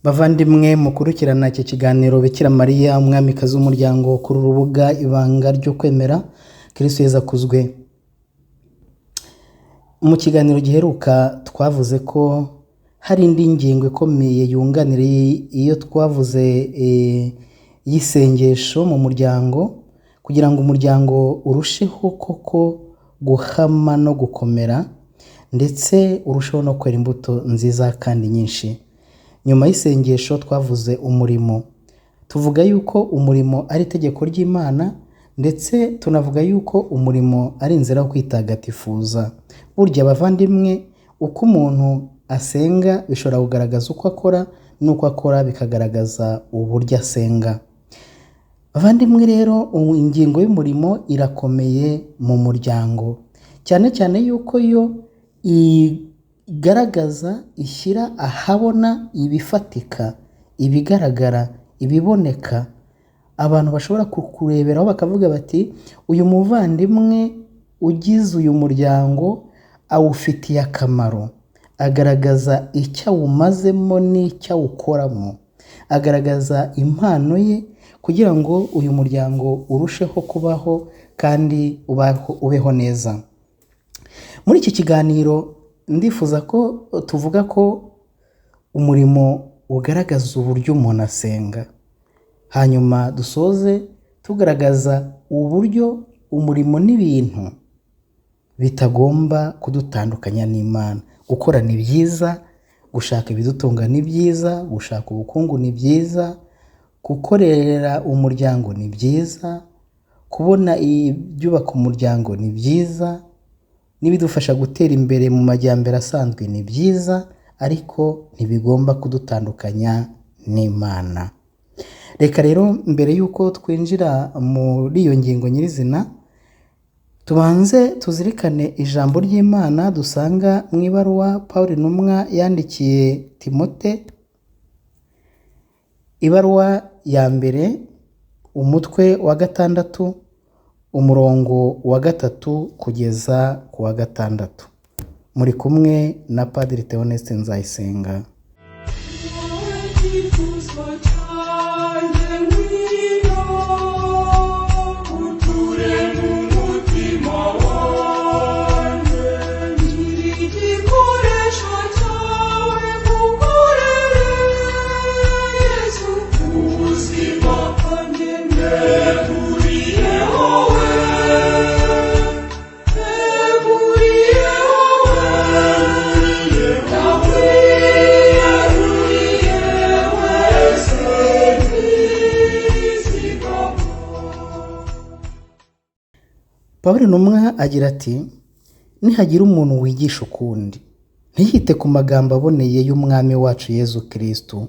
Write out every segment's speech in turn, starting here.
Bavandimwe mukurikirana iki kiganiro Bikira Mariya Umwamikazi w'umuryango kuri urubuga Ibanga ryo Kwemera, Kristo Yezu akuzwe. Mu kiganiro giheruka twavuze ko hari indi ngingo ikomeye yunganira iyo twavuze y'isengesho mu muryango, kugira ngo umuryango urusheho koko guhama no gukomera, ndetse urusheho no kwera imbuto nziza kandi nyinshi. Nyuma y'isengesho twavuze umurimo, tuvuga yuko umurimo ari itegeko ry'Imana, ndetse tunavuga yuko umurimo ari inzira yo kwitagatifuza. Burya abavandimwe, uko umuntu asenga bishobora kugaragaza uko akora, n'uko akora bikagaragaza uburyo asenga. Bavandimwe rero, ingingo y'umurimo irakomeye mu muryango, cyane cyane yuko yo igaragaza, ishyira ahabona ibifatika, ibigaragara, ibiboneka, abantu bashobora kukureberaho bakavuga bati uyu muvandimwe ugize uyu muryango awufitiye akamaro, agaragaza icyo awumazemo n'icyo awukoramo, agaragaza impano ye kugira ngo uyu muryango urusheho kubaho kandi ubeho neza. Muri iki kiganiro ndifuza ko tuvuga ko umurimo ugaragaza uburyo umuntu asenga, hanyuma dusoze tugaragaza uburyo umurimo n'ibintu bitagomba kudutandukanya n'Imana. Gukora ni byiza, gushaka ibidutunga ni byiza, gushaka ubukungu ni byiza, gukorera umuryango ni byiza, kubona ibyubaka umuryango ni byiza, n'ibidufasha gutera imbere mu majyambere asanzwe ni byiza, ariko ntibigomba kudutandukanya n'Imana. Reka rero mbere y'uko twinjira muri iyo ngingo nyirizina, tubanze tuzirikane ijambo ry'Imana dusanga mu ibaruwa Pawulo intumwa yandikiye Timote, ibaruwa ya mbere, umutwe wa 6, umurongo wa 3 kugeza ku wa 6. Muri kumwe na Padiri Theoneste Nzayisenga. Pawulo intumwa agira ati nihagira umuntu wigisha ukundi ntiyite ku magambo aboneye y'Umwami wacu Yezu Kristo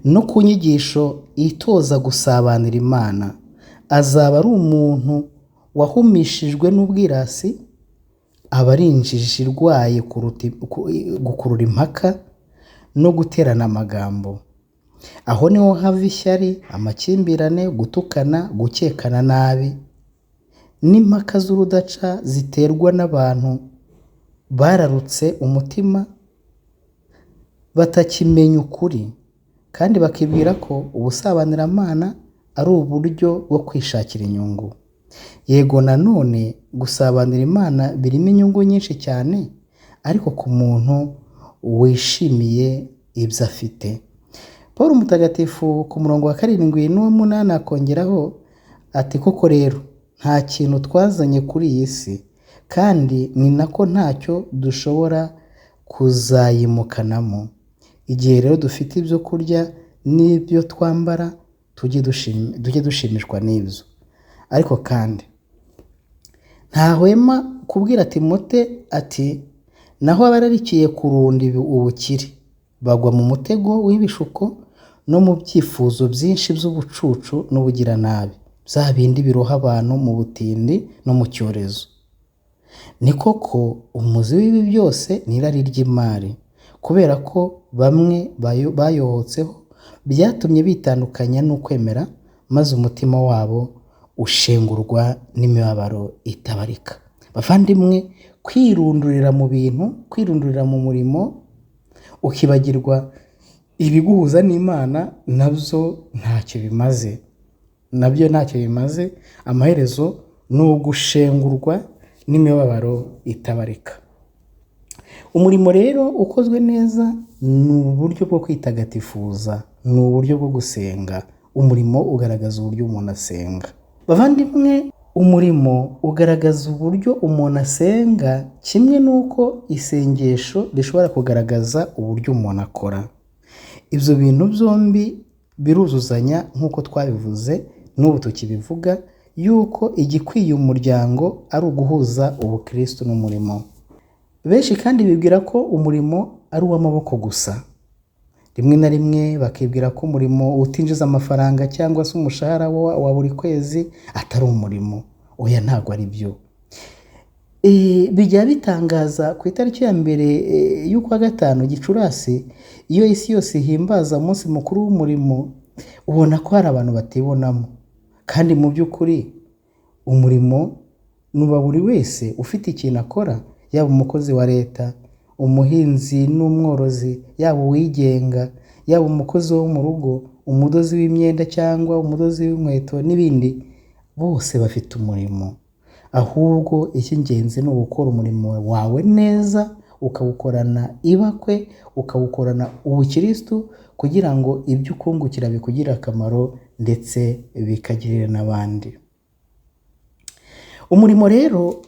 no ku nyigisho itoza gusabanira Imana, azaba ari umuntu wahumishijwe n'ubwirasi, aba ari injiji irwaye gukurura impaka no guterana amagambo. Aho niho hava ishyari, amakimbirane, gutukana, gukekana nabi n'impaka z'urudaca ziterwa n'abantu bararutse umutima, batakimenya ukuri, kandi bakibwira ko ubusabanyiramana ari uburyo bwo kwishakira inyungu. Yego nanone gusabanira Imana birimo inyungu nyinshi cyane, ariko ku muntu wishimiye ibyo afite. Paul Mutagatifu ku murongo wa 7 n'uwa 8 akongeraho ati koko rero nta kintu twazanye kuri iyi si, kandi ni nako ntacyo dushobora kuzayimukanamo. Igihe rero dufite ibyo kurya n'ibyo twambara, tujye dushimishwa n'ibyo. Ariko kandi ntahwema kubwira Timote ati naho abararikiye kurunda ubukire bagwa mu mutego w'ibishuko no mu byifuzo byinshi by'ubucucu n'ubugiranabi, bya bindi biroha abantu mu butindi no mu cyorezo. Ni koko umuzi w'ibi byose ni irari ry'imari, kubera ko bamwe bayohotseho byatumye bitandukanya n'ukwemera, maze umutima wabo ushengurwa n'imibabaro itabarika. Bavandimwe, kwirundurira mu bintu, kwirundurira mu murimo, ukibagirwa Ibiguhuza n'Imana nabyo ntacyo bimaze, nabyo ntacyo bimaze. Amaherezo ni ugushengurwa n'imibabaro itabarika. Umurimo rero ukozwe neza ni uburyo bwo kwitagatifuza, ni uburyo bwo gusenga. Umurimo ugaragaza uburyo umuntu asenga. Bavandimwe, umurimo ugaragaza uburyo umuntu asenga, kimwe n'uko isengesho rishobora kugaragaza uburyo umuntu akora. Ibyo bintu byombi biruzuzanya nk'uko twabivuze n'ubu tukibivuga, yuko igikwiye umuryango ari uguhuza ubukristu n'umurimo. Benshi kandi bibwira ko umurimo ari uw'amaboko gusa. Rimwe na rimwe bakibwira ko umurimo utinjiza amafaranga cyangwa se umushahara wa buri kwezi atari umurimo. Oya, ntabwo ari byo. Bijya bitangaza ku itariki ya 1 y'ukwa 5 Gicurasi, iyo isi yose ihimbaza umunsi mukuru w'umurimo, ubona ko hari abantu batibonamo. Kandi mu by'ukuri umurimo nuba buri wese ufite ikintu akora, yaba umukozi wa leta, umuhinzi n'umworozi, yaba uwigenga, yaba umukozi wo mu rugo, umudozi w'imyenda cyangwa umudozi w'inkweto n'ibindi, bose bafite umurimo. Ahubwo icy'ingenzi ni ugukora umurimo wawe neza, ukawukorana ibakwe, ukawukorana ubukirisitu, kugira ngo ibyo ukungukira bikugirire akamaro ndetse bikagirire n'abandi. Umurimo rero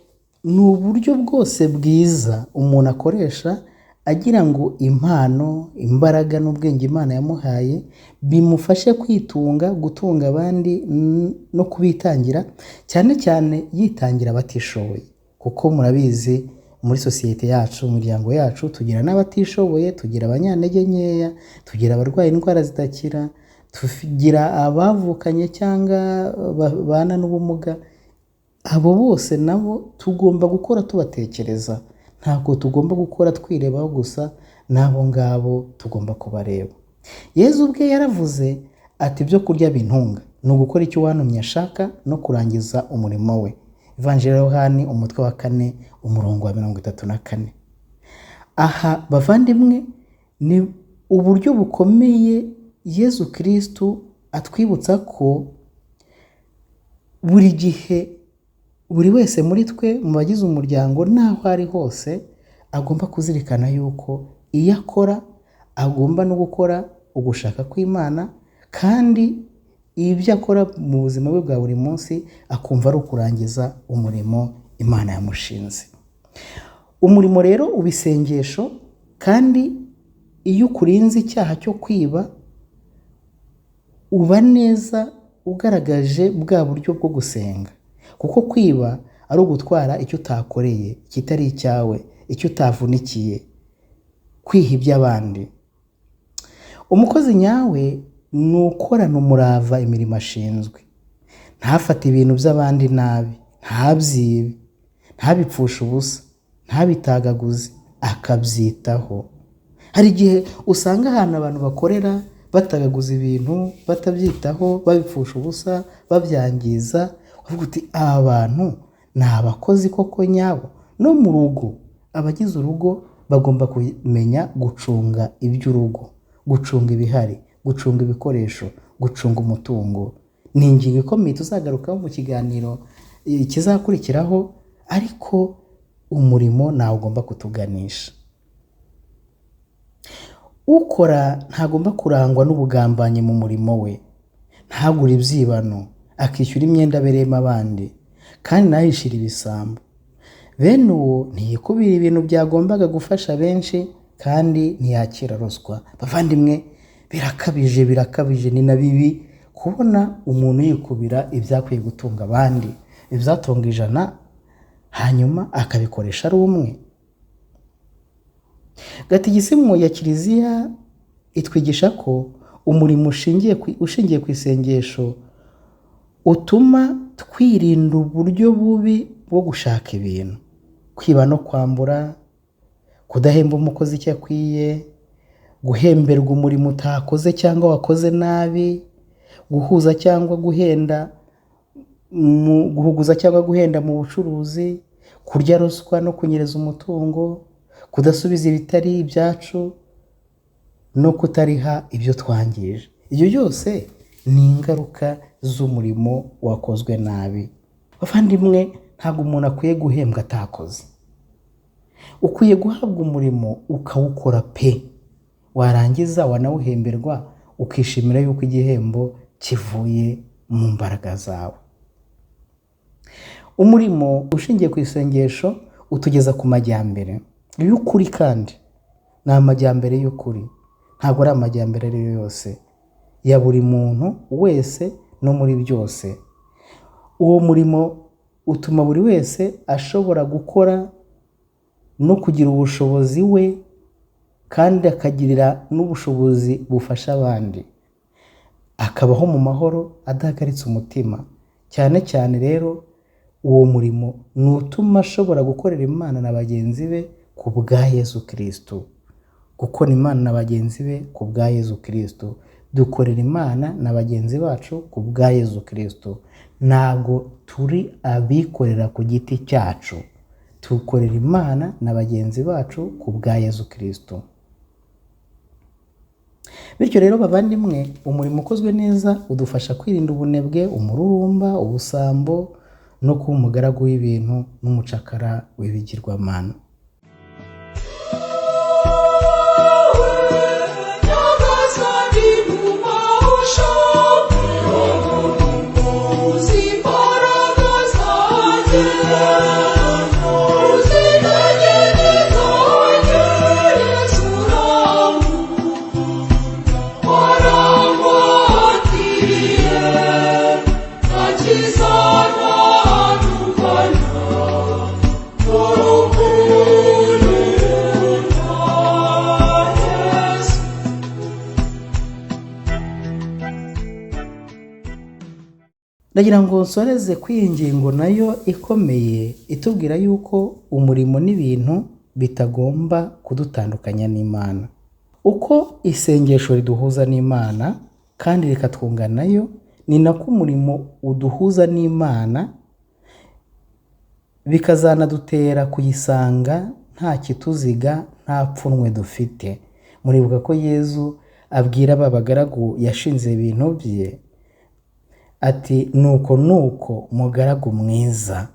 ni uburyo bwose bwiza umuntu akoresha agira ngo impano, imbaraga n'ubwenge Imana yamuhaye bimufashe kwitunga, gutunga abandi no kubitangira, cyane cyane yitangira abatishoboye. Kuko murabizi muri sosiyete yacu, mu miryango yacu, tugira n'abatishoboye, tugira abanyantege nkeya, tugira abarwaye indwara zidakira, tugira abavukanye cyangwa babana n'ubumuga. Abo bose nabo tugomba gukora tubatekereza. Ntabwo tugomba gukora twirebaho gusa, n'abo ngabo tugomba kubareba. Yezu ubwe yaravuze ati ibyo kurya bintunga ni ugukora icyo uwantumye ashaka no kurangiza umurimo we. Ivanjiri ya Yohani umutwe wa 4 umurongo wa 34. Aha bavandimwe, ni uburyo bukomeye Yezu Kristu atwibutsa ko buri gihe buri wese muri twe mu bagize umuryango n'aho ari hose agomba kuzirikana yuko iyo akora agomba no gukora ugushaka kw'Imana, kandi ibyo akora mu buzima bwe bwa buri munsi akumva ari ukurangiza umurimo Imana yamushinze. Umurimo rero uba isengesho, kandi iyo ukurinze icyaha cyo kwiba uba neza ugaragaje bwa buryo bwo gusenga. Kuko kwiba ari ugutwara icyo utakoreye, ikitari icyawe, icyo utavunikiye, kwiha iby'abandi. Umukozi nyawe ni ukorana umurava imirimo ashinzwe, ntafate ibintu by'abandi nabi, ntabyibe, ntabipfushe ubusa, ntabitagaguze, akabyitaho. Hari igihe usanga ahantu abantu bakorera batagaguza ibintu, batabyitaho, babipfusha ubusa, babyangiza, uvuga uti aba bantu ni abakozi koko nyabo. No mu rugo, abagize urugo bagomba kumenya gucunga iby'urugo, gucunga ibihari, gucunga ibikoresho, gucunga umutungo. Ni ingingo ikomeye tuzagarukaho mu kiganiro kizakurikiraho, ariko umurimo ntawe ugomba kutuganisha. Ukora ntagomba kurangwa n'ubugambanyi mu murimo we, ntagure ibyibano, akishyura imyenda abereyemo abandi, kandi ntahishire ibisambo. Bene uwo ntiyikubira ibintu byagombaga gufasha benshi, kandi ntiyakira ruswa. Bavandimwe, birakabije, birakabije, ni na bibi kubona umuntu yikubira ibyakwiye gutunga abandi, ibyatunga 100, hanyuma akabikoresha ari umwe. Gatigisimu ya Kiliziya itwigisha ko umurimo ushingiye ku isengesho utuma twirinda uburyo bubi bwo gushaka ibintu, kwiba no kwambura, kudahemba umukozi icyo akwiye, guhemberwa umurimo utakoze cyangwa wakoze nabi, guhuza cyangwa guhenda mu guhuguza cyangwa guhenda mu bucuruzi, kurya ruswa no kunyereza umutungo, kudasubiza ibitari ibyacu no kutariha ibyo twangije. Ibyo byose ni ingaruka z'umurimo wakozwe nabi. Bavandimwe, ntabwo umuntu akwiye guhembwa atakoze. Ukwiye guhabwa umurimo ukawukora pe, warangiza wanawuhemberwa ukishimira yuko igihembo kivuye mu mbaraga zawe. Umurimo ushingiye ku isengesho utugeza ku majyambere y'ukuri, kandi ni amajyambere y'ukuri, ntabwo ari amajyambere ari yo yose ya buri muntu wese no muri byose. Uwo murimo utuma buri wese ashobora gukora no kugira ubushobozi we, kandi akagirira n'ubushobozi bufasha abandi, akabaho mu mahoro adahagaritse umutima. Cyane cyane rero uwo murimo ni utuma ashobora gukorera Imana na bagenzi be ku bwa Yezu Kristu. Gukora Imana na bagenzi be ku bwa Yezu Kristu. Dukorera Imana na bagenzi bacu ku bwa Yezu Kristu. Ntabwo turi abikorera ku giti cyacu, dukorera Imana na bagenzi bacu ku bwa Yezu Kristu. Bityo rero bavandimwe, umurimo ukozwe neza udufasha kwirinda ubunebwe, umururumba, ubusambo no kuba umugaragu w'ibintu n'umucakara w'ibigirwamana. Ndagira ngo nsoreze kuri iyi ngingo nayo ikomeye itubwira yuko umurimo n'ibintu bitagomba kudutandukanya n'Imana. Uko isengesho riduhuza n'Imana kandi rikatwunga nayo, ni nako umurimo uduhuza n'Imana bikazanadutera kuyisanga nta kituziga, nta pfunwe dufite. Muribuka ko Yezu abwira ba bagaragu yashinze ibintu bye ati nuko nuko mugaragu mwiza,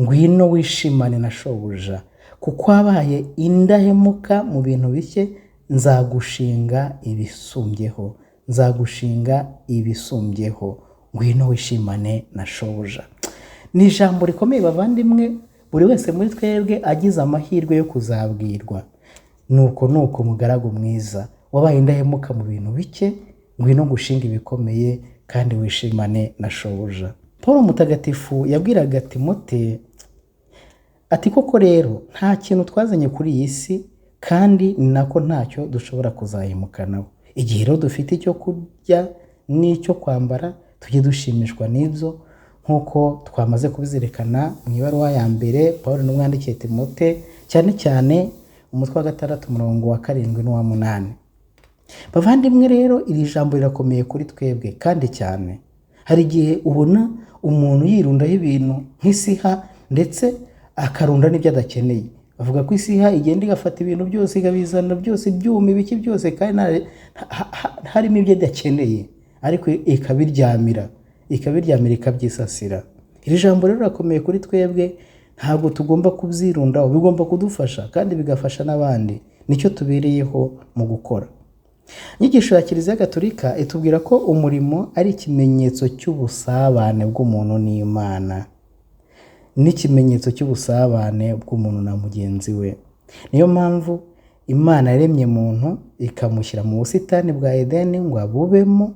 ngwino wishimane na shobuja, kuko wabaye indahemuka mu bintu bike, nzagushinga ibisumbyeho, nzagushinga ibisumbyeho, ngwino wishimane na shobuja. Ni ijambo rikomeye bavandimwe, buri wese muri twebwe agize amahirwe yo kuzabwirwa. Nuko nuko mugaragu mwiza, wabaye indahemuka mu bintu bike, ngwino ngushinga ibikomeye kandi wishimane na shobuja. Paul Mutagatifu yabwiraga Timote ati koko rero nta kintu twazanye kuri iyi si, kandi ni nako ntacyo dushobora kuzahimukanaho. Igihe rero dufite icyo kurya n'icyo kwambara, tujye dushimishwa n'ibyo, nk'uko twamaze kubizirikana mu ibaruwa ya mbere Paul n'umwandikiye Timote, cyane cyane umutwe wa 6 umurongo wa 7 n'uwa 8. Bavandimwe rero iri jambo rirakomeye kuri twebwe kandi cyane. Hari igihe ubona umuntu yirundaho ibintu nk'isiha, ndetse akarunda n'ibyo adakeneye. Bavuga ko isiha igenda igafata ibintu byose ikabizana byose, ibyuma, ibiki byose, kandi harimo ibyo adakeneye, ariko ikabiryamira, ikabyisasira. Iri jambo rero rirakomeye kuri twebwe, ntabwo tugomba kubyirundaho, bigomba kudufasha kandi bigafasha n'abandi. Nicyo tubereyeho mu gukora. Inyigisho ya Kiliziya Gatolika itubwira ko umurimo ari ikimenyetso cy'ubusabane bw'umuntu n'Imana, n'ikimenyetso cy'ubusabane bw'umuntu na mugenzi we. Niyo mpamvu Imana yaremye muntu ikamushyira mu busitani bwa Edeni ngo abubemo,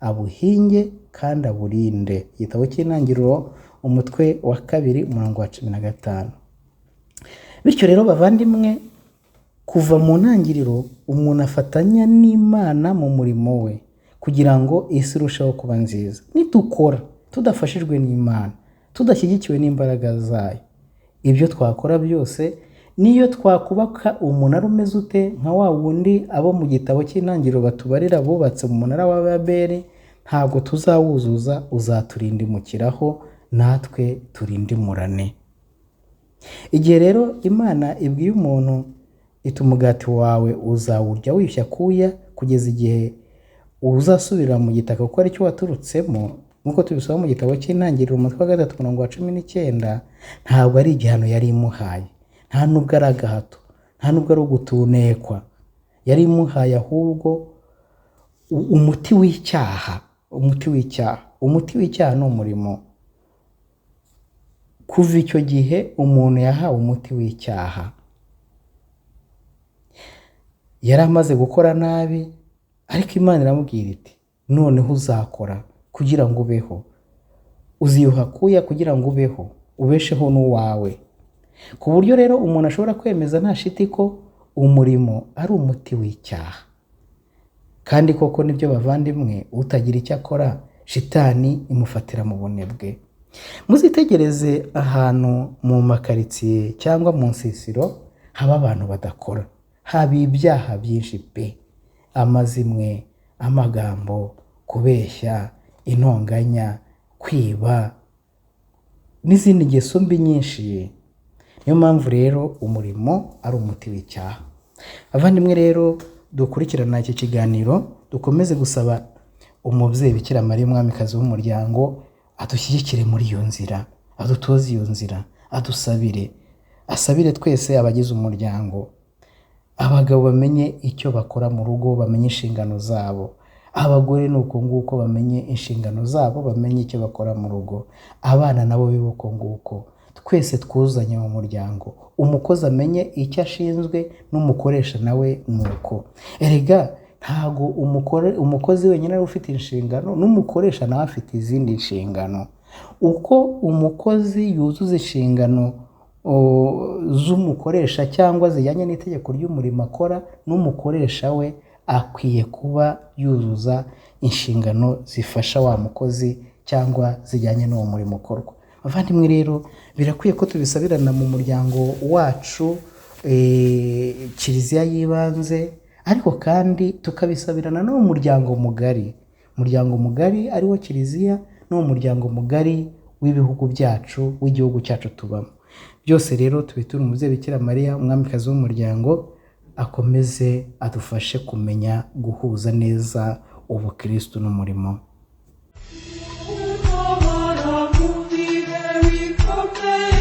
abuhinge kandi aburinde. Igitabo cy'Intangiriro umutwe wa 2 umurongo wa 15. Bityo rero bavandimwe, kuva mu ntangiriro umuntu afatanya n'Imana mu murimo we kugira ngo isi irusheho kuba nziza. Nidukora tudafashijwe n'Imana, tudashyigikiwe n'imbaraga zayo, ibyo twakora byose, niyo twakubaka umunara umeze ute nka wa wundi abo mu gitabo cy'Intangiriro batubarira bubatse mu munara wa Babeli, ntabwo tuzawuzuza, uzaturindimukiraho natwe turindimurane. Igihe rero Imana ibwiye umuntu Iti umugati wawe uzawurya wiyushya kuya kugeza igihe uzasubira mu gitaka kuko aricyo waturutsemo, nk'uko tubisoma mu gitabo cy'Intangiriro umutwe wa 3 umurongo wa 19. Ntabwo ari igihano yari imuhaye, nta nubwo ari agahato, nta nubwo ari ugutunekwa yari imuhaye, ahubwo umuti w'icyaha. Umuti w'icyaha, umuti w'icyaha ni umurimo. Kuva icyo gihe umuntu yahawe umuti w'icyaha. Yari amaze gukora nabi, ariko Imana iramubwira iti noneho uzakora kugira ngo ubeho, uziyuha kuya kugira ngo ubeho, ubesheho n'uwawe. Ku buryo rero umuntu ashobora kwemeza nta shiti ko umurimo ari umuti w'icyaha. Kandi koko nibyo bavandimwe, utagira icyo akora shitani imufatira mu bunebwe. Muzitegereze ahantu mu makaritsiye cyangwa mu nsisiro haba abantu badakora, haba ibyaha byinshi pe, amazimwe, amagambo, kubeshya, intonganya, kwiba n'izindi ngeso mbi nyinshi. Niyo mpamvu rero umurimo ari umuti w'icyaha. Abavandimwe rero dukurikirana iki kiganiro, dukomeze gusaba umubyeyi Bikira Mariya umwamikazi w'umuryango adushyigikire muri iyo nzira, adutoze iyo nzira, adusabire, asabire twese abagize umuryango. Abagabo bamenye icyo bakora mu rugo, bamenye inshingano zabo. Abagore ni uko nguko, bamenye inshingano zabo, bamenye icyo bakora mu rugo. Abana nabo bibe uko nguko. Twese twuzanye mu muryango. Umukozi amenye icyo ashinzwe n'umukoresha nawe ni uko. Erega ntago umukozi wenyine ari ufite inshingano, n'umukoresha nawe afite izindi nshingano. Uko umukozi yuzuza inshingano z'umukoresha cyangwa zijyanye n'itegeko ry'umurimo akora, n'umukoresha we akwiye kuba yuzuza inshingano zifasha wa mukozi cyangwa zijyanye n'uwo murimo ukorwa. Abavandimwe rero birakwiye ko tubisabirana mu muryango wacu, kiliziya y'ibanze, ariko kandi tukabisabirana no mu muryango mugari. Umuryango mugari ari wo kiliziya, no mu muryango mugari w'ibihugu byacu, w'igihugu cyacu tubamo. Byose rero tubiture umubyeyi Bikira Mariya umwamikazi w'umuryango, akomeze adufashe kumenya guhuza neza ubukristu n'umurimo. Utabara mu bihe bikomeye.